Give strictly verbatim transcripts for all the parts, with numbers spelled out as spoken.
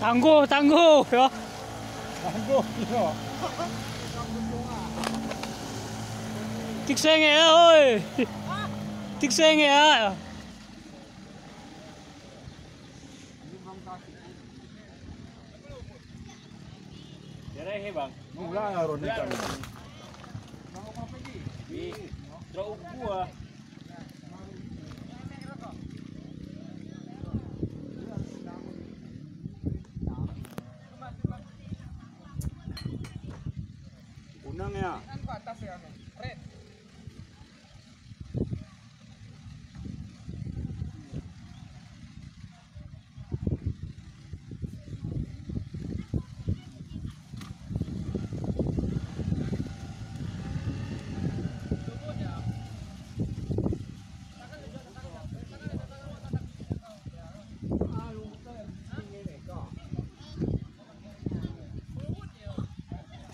Tangguh, tangguh, ya. Tangguh, ya. Tikseng ya, oi. Tikseng ya. Yara he, Bang. Mula ya, Ron, ikan. Di, truk gua. Unang ya.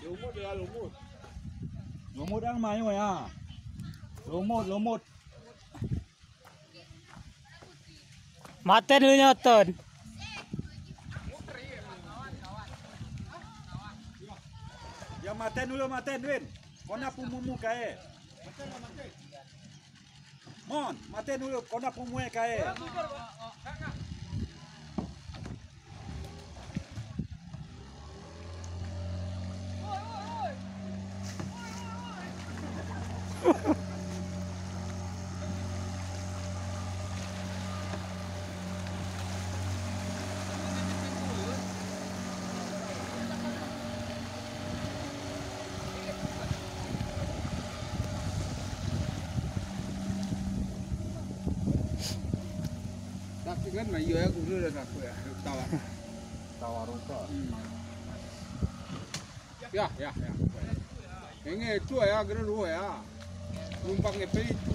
Lumut ya, lumut. Lumut ang mayo ya. Lumut, lumut. Maten lu nyoton. Ya, maten dulu, maten, Win. Kona pumumu kae. Mon, maten dulu, kona pumumu kae. Tapi kan, nah, iya, aku udah, udah, aku ya, tawa. Tawa rokok. Hmm. Ya, ya, ya. Enge itu ya, gere dua ya. Numpang nge peli itu.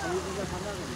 Kalau kita sana kan.